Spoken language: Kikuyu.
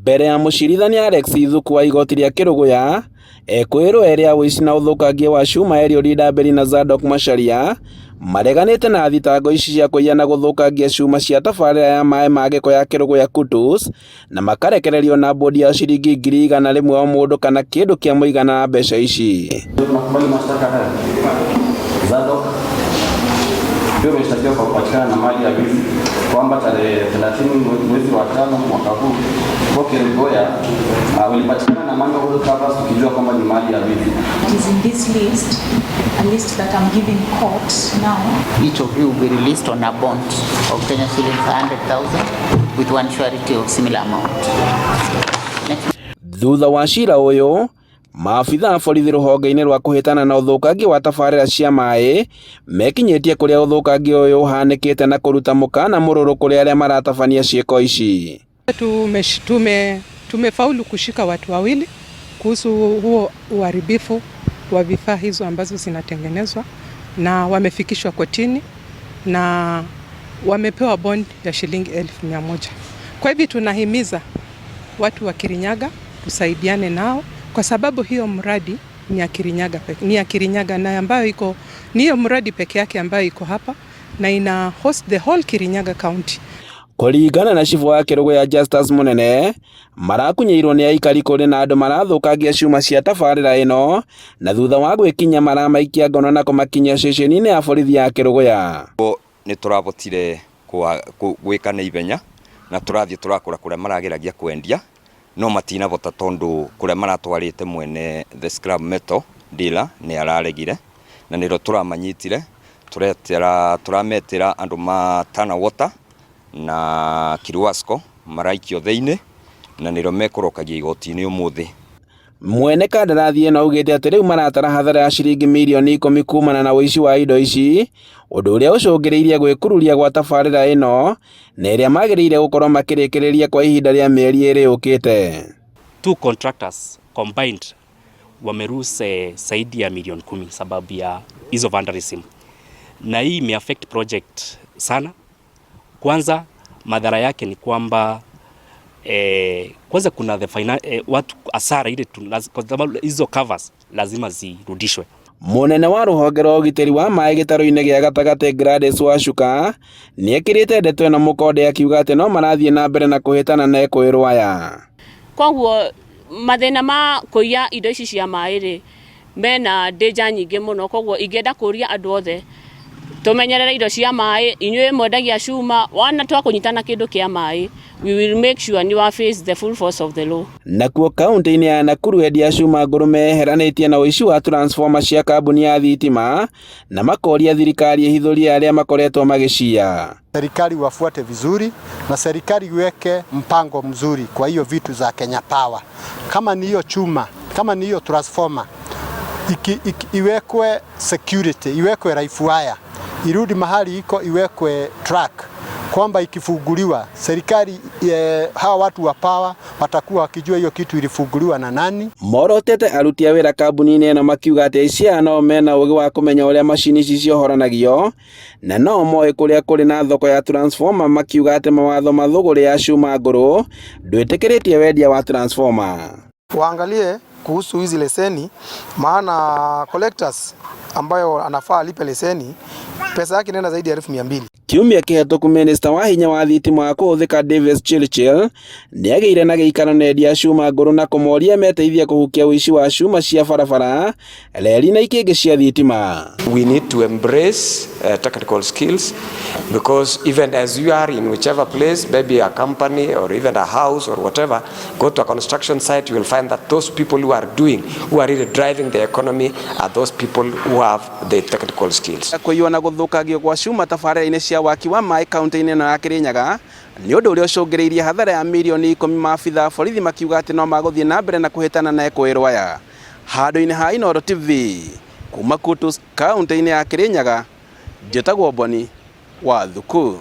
Mbere ya mũcirithania Alex Ithuku wa igoti rĩa Kĩrũgũya, ekũĩrwo erĩ a ũici na ũthũkangia wa cuma Eliud Ndambĩri na Zadok Macharia mareganĩte na thitango ici cia kũiya na gũthũkangia cuma cia tabarĩra ya maĩ ma gĩko ya Kĩrũgũya Kutus na makarekererio na bodi ya ciringi 100,000 o mũndũ kana kĩndũ kĩa mũigana wa mbeca ici. Tunakubali mashtaka haya. Zadok pia umeshtakiwa kwa kupatikana na mali ya wizi kwamba tarehe 30 mwezi wa tano mwaka huu huko Kerugoya ulipatikana na manhole covers ukijua kwamba ni mali ya wizi. It is in this list, a list that I'm giving court now. Each of you will be released on a bond of Kenya shillings 100,000 with one surety of similar amount. Next. Thutha wa cira ũyũ, maabitha a borithi rũhonge-inĩ rwa kũhĩtana na ũthũkangia wa tabarĩra cia maĩ mekinyĩtie kũrĩa ũthũkangia ũyũ ũhanĩkĩte na kũruta mũkana mũrũrũ kũrĩ arĩa maratabania ciĩko ici. Tumefaulu kushika watu wawili kuhusu huo uharibifu wa vifaa hizo ambazo zinatengenezwa na wamefikishwa kotini na wamepewa bond ya shilingi 100,000. Kwa hivyo tunahimiza watu wa Kirinyaga tusaidiane nao kwa sababu hiyo mradi ni ya Kirinyaga, ni ya Kirinyaga na ambayo iko ni hiyo mradi peke yake ambayo iko hapa na ina host the whole Kirinyaga County. Kũringana na cibũ wa Kĩrũgũya Justus Mũnene, marakunyĩirwo nĩ aikari kũrĩ na andũ marathũkangia cuma cia tabarĩra ĩno na thutha wa gwĩkinya maramaikia ngono na kũmakinyia ceceni-inĩ ya borithi ya Kĩrũgũya. Nĩ tũrabotire gwĩka na ihenya na tũrathiĩ tũrakora kũrĩa marageragia kwendia no matinabota tondu kũrĩa maratwarĩte mwene the scrap metal dealer nĩ araregire na nĩro tũramanyitire tũretera tũrametĩra andũ ma Tana Water na Kiruasco maraikio thĩinĩ na nĩro mekũrokagia igoti-inĩ ũmũthĩ. Mwene kandarathi ĩno augĩte atĩ rĩu maratara hathara ya ciringi mirioni 10 kumana na ũici wa indo ici, ũndũ ũrĩa ũcũngĩrĩirie gwĩkururia gwa tabarĩra ĩno na ĩrĩa magĩrĩire gũkorwo makĩrĩkĩrĩria kwa ihinda rĩa mĩeri 2 yũkĩte. Two contractors combined wamelose zaidi ya milioni 10 sababu ya hizo vandalism, na hii imeaffect project sana. Kwanza madhara yake ni kwamba kwanza kuna the watu hasara ile kwa sababu hizo covers lazima zirudishwe. Mũnene wa rũhonge rwa ũgitĩri wa maĩ gĩtarũ-inĩ gĩa gatagatĩ Gladys Wacuka nĩekĩrĩte ndeto ĩno mũkonde akiuga atĩ no marathiĩ na mbere na kũhĩtana na ekũĩrwo aya. Koguo mathĩna ma kũiya indo ici cia maĩ rĩ mena danger nyingĩ mũno. Koguo ingĩenda kũria andũ othe tũmenyerere indo cia maĩ. Inyuĩ mwendagia cuma, wana twakũnyitana kĩndũ kĩa maĩ, we will make sure you are face the full force of the law. Nakuo kaunti-inĩ ya Nakuru endia cuma ngũrũ meyeheranĩtie na ũici wa transformer cia kambuni ya thitima na makoria thirikari ĩhithũrie arĩa makoretwo magĩciya. Serikali wafuate vizuri na serikali iweke mpango mzuri kwa hiyo vitu za Kenya Power. Kama ni hiyo chuma, kama ni hiyo transformer, iwekwe security, iwekwe live wire, irudi mahali iko, iwekwe track kwamba ikifunguliwa serikali hawa watu wa power watakuwa wakijua hiyo kitu ilifunguliwa na nani. Morotete aruti a wĩra kambuni-inĩ ĩno makiuga atĩ aici aya no mena ũgĩ wa kũmenya ũrĩa macini ici ciohoranagio na no moĩ kũrĩa kũrĩ na thoko ya transformer, makiuga atĩ mawatho ma thũgũrĩ ya cuma ngũrũ ndwĩtĩkĩrĩtie wendia wa transformer. Waangalie kuhusu hizi leseni, maana collectors ambayo anafaa alipe leseni pesa yake inaenda zaidi ya 200,000. Kiumia kĩhetũku minista wa hinya wa thitima wa kũhũthĩka Davis Chirchir nĩagĩire na gĩikaro na endia a cuma ngũrũ na kũmoria meteithie kũhukia ũici wa cuma cia barabara, reri na ikĩngĩ cia thitima. We need to embrace technical skills because even as you are in whichever place, maybe a company or even a house or whatever, go to a construction site, you will find that those people who are doing, who are really driving the economy are those people who have the technical skills. Kũiywo na gũthũkangio gwa cuma tabarĩra-inĩ cia waki wa maĩ kaunti-inĩ ĩno ya Kirinyaga nĩ ũndũ ũrĩa ũcũngĩrĩirie hathara ya mirioni 10, maabitha a borithi makiuga atĩ no magũthiĩ na mbere na kũhĩtana na ekũĩrwo aya. Handũ-inĩ ha Inooro TV kuma Kutus kaunti-inĩ ya Kirinyaga, njĩtagwo Boni wa Thuku.